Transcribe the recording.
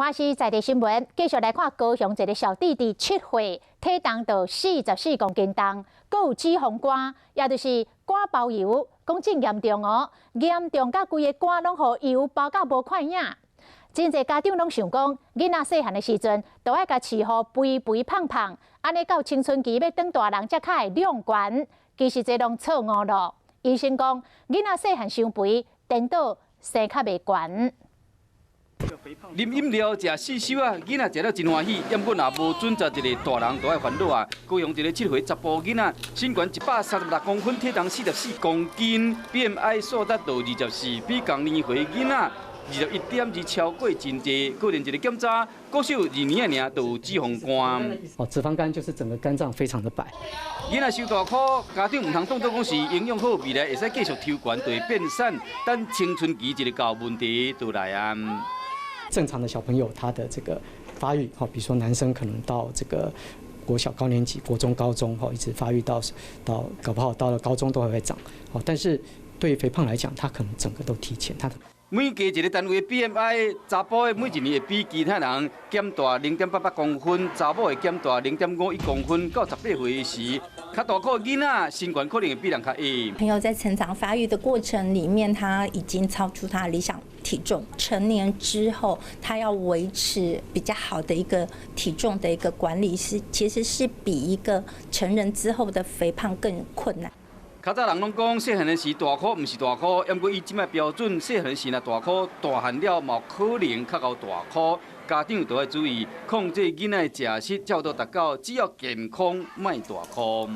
華視在地新聞，繼續來看高雄一个小弟弟7歲，體重著44公斤重，閣有脂肪肝，也就是肝包油，講真嚴重哦，嚴重甲規个肝攏予油包甲無看影。真濟家長攏想講，囡仔細漢的時陣，都愛共飼予肥肥胖胖，按呢到青春期欲長大人才較會量懸。其實這攏錯誤咯。醫生講，囡仔細漢傷肥，顛倒生較袂懸。啉飲料、食四收啊，囡仔食了真歡喜。毋過若無準則，一个大人都愛煩惱啊。高雄一个7歲查埔囡仔，身懸136公分，體重44公斤，BMI 數值到24，比仝年歲囡仔21.2超過真濟。個人一个檢查，國小2年仔爾就有脂肪肝。哦，脂肪肝就是整個肝臟非常的白。囡仔傷大箍，家長毋通當作講是營養好，未來會使繼續抽懸就會變瘦，等青春期一个到問題就來啊。正常的小朋友，他的這個發育，哈，比如說男生可能到這個國小高年級、國中、高中，哈，一直發育到搞不好到了高中都還會長，哦，但是對於肥胖來講，他可能整個都提前，他的。每加一個單位 BMI，查埔的每一年會比其他人減大0.88公分，查某會減大0.51公分。到18歲時，較大箍囡仔身懸可能會比人較矮。朋友在成長發育的過程裡面，他已經超出他理想體重。成年之後，他要維持比較好的一個體重的一個管理，是其實是比一個成人之後的肥胖更困難。較早人攏講細漢時大箍毋是大箍，毋過以這擺標準，細漢時若大箍，大漢了嘛可能較𠢕大箍。家長都愛注意控制囡仔的食食，才有達到只要健康，莫大箍。